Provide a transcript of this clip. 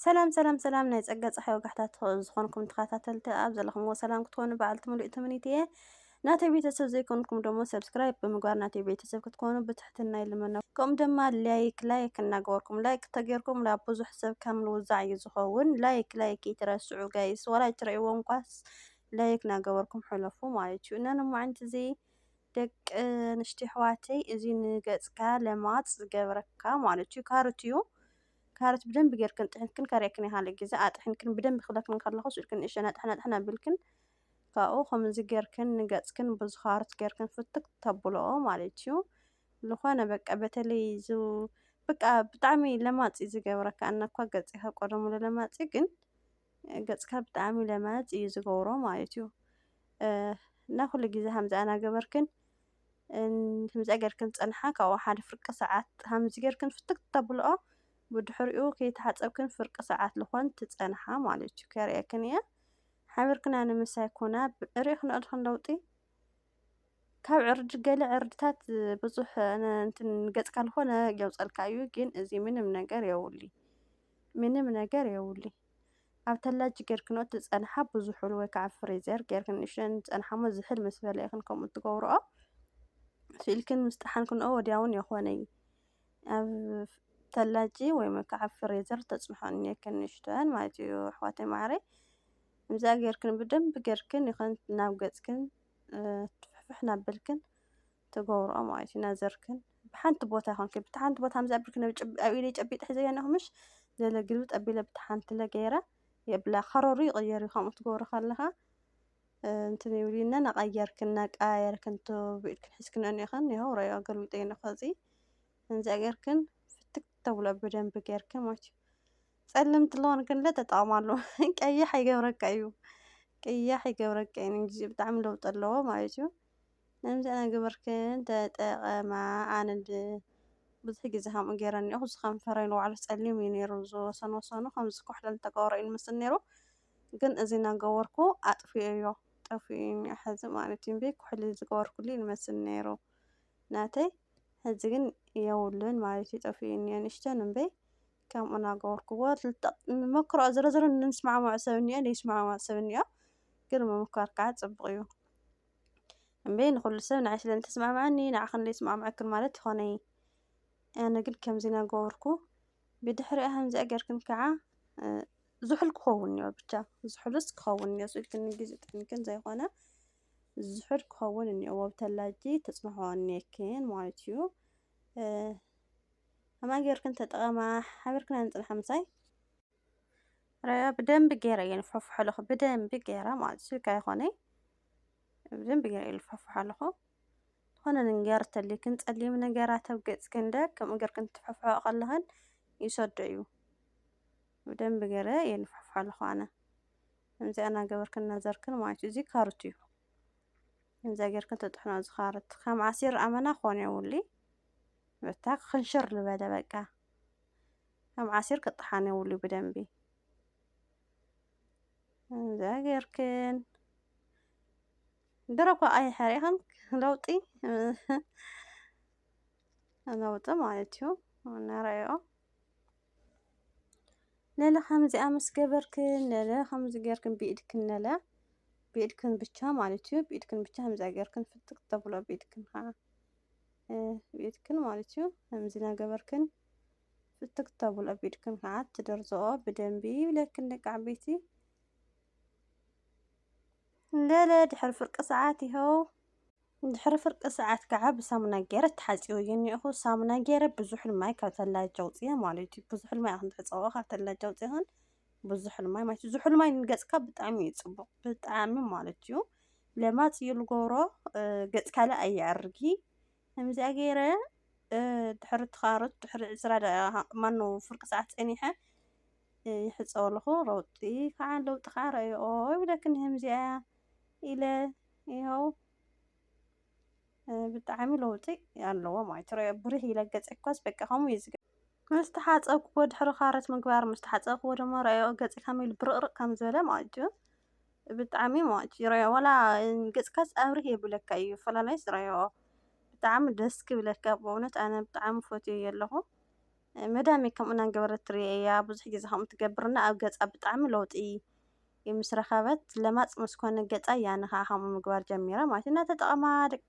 ሰላም ሰላም ሰላም፣ ናይ ጸጋ ጸሓይ ወጋሕታ ዝኾንኩም ተኸታተልቲ ኣብ ዘለኹምዎ ሰላም ክትኮኑ በዓልቲ ምሉእ ትምኒት እየ። ናተይ ቤተሰብ ዘይኮንኩም ደሞ ሰብስክራይብ ብምግባር ናተይ ቤተሰብ ክትኮኑ ብትሕትና ይልመነኩም። ከምኡ ድማ ላይክ ላይክ እናገበርኩም፣ ላይክ ተገይርኩም ናብ ብዙሕ ሰብ ከም ንውዛዕ እዩ ዝኸውን። ላይክ ላይክ ይትረስዑ ጋይስ፣ ወላ ይትረእይዎ እንኳስ ላይክ እናገበርኩም ሕለፉ ማለት እዩ። እና ንማዓንቲ እዚ ደቂ ኣንስትዮ ኣሕዋተይ፣ እዚ ንገጽካ ለማጽ ዝገብረካ ማለት እዩ ካሮት እዩ። ካሮት ብደንብ ጌርክን ጥሒንክን ከርእየክን እየ። ካልእ ግዜ ኣጥሒንክን ብደንብ ክብለክን ከለኹ ስኢልክን ንእሽቶ ነጥሕ ነጥሕ ኣቢልክን ካብኡ ከምዚ ጌርክን ንገጽክን ብዚ ካሮት ጌርክን ፍትክ ተብልኦ ማለት እዩ። ዝኾነ በቃ በተለይ እዚ በቃ ብጣዕሚ ለማጽ እዩ ዝገብረካ። ኣነ እኳ ገጽ ካብ ቀደሙ ለማጽ እዩ፣ ግን ገጽካ ብጣዕሚ ለማጽ እዩ ዝገብሮ ማለት እዩ። እና ኩሉ ግዜ ከምዚ ኣናገበርክን ከምዚ ጌርክን ጸንሓ፣ ካብኡ ሓደ ፍርቂ ሰዓት ከምዚ ጌርክን ፍትክ ተብልኦ፣ ብድሕሪኡ ከይተሓጸብክን ፍርቂ ሰዓት ልኾን ትጸንሓ ማለት እዩ። ከርእየክን እየ። ሓቢርክና ንምሳይ ኮና ርኢኽንኦ ድኽን ለውጢ? ካብ ዕርዲ ገለ ዕርድታት ብዙሕ ነ-፣ እንትን ገጽካ ልኾነ የውጸልካ እዩ፣ ግን እዚ ምንም ነገር የውሊ፣ ምንም ነገር የውሊ። ኣብ ተላጅ ጌርክንኦ ትጸንሓ ብዙሑሉ ወይ ከዓ ፍሬዘር ጌርክን ንእሽተን ጸንሓሞ ዝሕል ምስ በለ ኢኽን ከምኡ ትገብርኦ። ስኢልክን ምስ ጠሓንክንኦ ወዲያውን የኾነይ። ኣብ ተላጂ ወይ ከዓ ፍሬዘር ተጽንሖ እኒኤክን ንእሽተን ማለት እዩ ኣሕዋተይ ማዕረይ። ከምዚኣ ጌርክን ብደንብ ጌርክን ይኸን ናብ ገጽክን፣ እ፣ ትፍሕፍሕ ናበልክን ትገብርኦ ማለት እዩ። ናዘርክን ብሓንቲ ቦታ ይኾንኪ፣ ብቲ ሓንቲ ቦታ ከምዚ ኣቢልክን ኣብ ጨብ-፣ ኣብ ኢደይ ጨቢጠ ሒዘዮ እኒኦኹ ምሽ? ዘለ ግልብጥ ኣቢለ ብቲ ሓንቲ ለ ገይረ የብላ። ከረሩ ይቕየር እዩ ከምኡ ትገብሪ ከለኻ። እ፣ እንትን ይብልነ ናቐየርክን፣ ናቀያየርክን፣ ቱ ብኢድክን ሒዝክን እኒኦኽን፣ ይኸው ረዮ ገልቢጠ እኒኦኹ እዚ። ከምዚኣ ጌርክን ፍትክ ተብሎ ብደንብ ጌርክን ማለት እዩ። ጸልም ትለውን ክንለ ተጠቐማሉ። ቀይሕ ኣይገብረካ እዩ። ቀያሕ ይገብረካ እዩ። ንግዜኡ ብጣዕሚ ለውጢ ኣለዎ ማለት እዩ። ከምዚ እናገበርክን ተጠቐማ። ኣነ ድ-፣ ብዙሕ ግዜ ከምኡ ገይረ እኒኦኹ። እዚ ከንፈረይ ንባዕሉ ጸሊም እዩ ነይሩ። እዚ ወሰን ወሰኑ ከምዚ ኩሕሊ እንተገብሮ እዩ ዝመስል ነይሩ። ግን እዚ እናገበርኩ ኣጥፊኤዮ። ጠፊኡ እኒኦ ሕዚ ማለት እዩ። እምበይ ኩሕሊ ዝገበርኩሉ እዩ ዝመስል ነይሩ ናተይ። ሕዚ ግን የብሉን ማለት እዩ። ጠፊኡ እኒኦ ንእሽተን እምበይ ከምኡ እናገበርኩዎ ልጠ-፣ ንመክሮ ዝረዝሩ ንስማዕማዕ ሰብ እኒኦ፣ ዘይስማዕማዕ ሰብ እኒኦ። ግን ምምኳር ከዓ ጽቡቕ እዩ። እምበይ ንኹሉ ሰብ ንዓይ ስለ እንተስማዕማዓኒ ንዓኽን ዘይስማዕማዓክን ማለት ይኾነይ። ኣነ ግን ከምዚ እናገበርኩ ብድሕሪኣ ከምዚኣ ጌርክን ከዓ፣ እ፣ ዝሑል ክኸውን እኒኦ፣ ብቻ ዝሑልስ ክኸውን እኒኦ። ስኢልክን ግዜ ጥዕንክን ዘይኮነ ዝሑል ክኸውን እኒኦ። ወብተላጂ ተጽንሖ እኒኤክን ማለት እዩ። እ፣ ከማይ ጌርክን ተጠቐማ፣ ሓቢርክን ኣንጽንሓ ምሳይ። ረያ ብደንቢ ገይረ እየ ንፈሕፍሖ ኣለኹ፣ ብደንቢ ገይረ ማለት እዩ። ስልካ ይኾነይ ብደንቢ ገይረ እየ ንፈሕፍሖ ኣለኹ። ዝኾነ ነገር ተሊክን ጸሊም ነገራት ኣብ ገጽክን ደ ከምኡ ጌርክን ትፈሕፍሖ ከለኽን ይሰዶ እዩ። ብደንቢ ገይረ እየ ንፈሕፍሖ ኣለኹ ኣነ። ከምዚኣ እናገበርክን እናዘርክን ማለት እዩ። እዚ ካሮት እዩ። ከምዚኣ ጌርክን ተጥሕኖ እዚ ካሮት። ከም ዓሲር ኣመና ክኾን የብሉይ። በታ ክኽንሽር ዝበለ በቃ። ከም ዓሲር ክጠሓን የብሉይ ብደንቢ። ከምዚኣ ጌርክን ድሮ እኳ ኣይሐሪኽን ለውጢ፣ ለውጢ ማለት እዩ። እናረኣዮ ነለ ከምዚኣ ምስ ገበርክን፣ ነለ ከምዚ ጌርክን ብኢድክን፣ ነለ ብኢድክን ብቻ ማለት እዩ። ብኢድክን ብቻ ከምዚኣ ጌርክን ፍትክ ተብሎ ብኢድክን ከዓ፣ እ፣ ብኢድክን ማለት እዩ። ከምዚ እናገበርክን ፍትክ ተብሎ ብኢድክን ከዓ ትደርዝኦ ብደንቢ ይብለክን ደቂ ዓበይቲ። ለለ ድሕሪ ፍርቂ ሰዓት ይኸው። ድሕሪ ፍርቂ ሰዓት ከዓ ብሳሙና ገይረ ተሓጺበዮ እኒኦኹ። ሳሙና ገይረ ብዙሑል ማይ ካብ ተላጃ ኣውፅኤ ማለት እዩ። ብዙሑል ማይ ኢኽን ትሕፀቦ ካብ ተላጃ ኣውፅኤኽን ብዙሑል ማይ ማለት እዩ። ዝሑል ማይ ንገፅካ ብጣዕሚ እዩ ፅቡቕ፣ ብጣዕሚ ማለት እዩ። ለማፅ እዩ ልገብሮ፣ እ፣ ገፅካ ለ ኣየዕርጊ። ከምዚኣ ገይረ፣ እ፣ ድሕሪ እቲ ካሮት ድሕሪ ዕስራ ደቂቃ፣ ማነው፣ ፍርቂ ሰዓት ፀኒሐ፣ እ፣ ይሕፀቦ ኣለኹ። ለውጢ ከዓ፣ ለውጢ ከዓ ረኣዮ ይብለክን ከምዚኣ ኢለ ይኸው። እ፣ ብጣዕሚ ለውጢ ኣለዎ ማለት እዩ። ርኣዮ፣ ብርህ ኢለ ገፀይ እኳስ በቃ ከምኡ እዩ ዝገ-፣ ምስ ተሓፀብክዎ ድሕሪ ካሮት ምግባር፣ ምስ ተሓፀብክዎ ድማ ረኣዮ ገፀይ ከመይ ኢሉ ብርቕርቕ ከም ዝበለ ማለት እዩ። ብጣዕሚ ማለት እዩ። ረኣዮ፣ ዋላ ገፅካስ ኣብርህ የብለካ እዩ፣ ፈላላይስ ረኣዮ። ብጣዕሚ ደስ ክብለካ፣ ብእውነት ኣነ ብጣዕሚ ፈትየዮ ኣለኹ። መዳመይ ከምኡ እናገበረት ትሪኦ እያ። ብዙሕ ግዜ ከምኡ ትገብርና ኣብ ገጻ ብጣዕሚ ለውጢ ምስ ረኸበት፣ ለማጽ ምስ ኮነ ገጻ እያ ንኸዓ ከምኡ ምግባር ጀሚራ ማለት እዩ። እናተጠቐማ ደቂ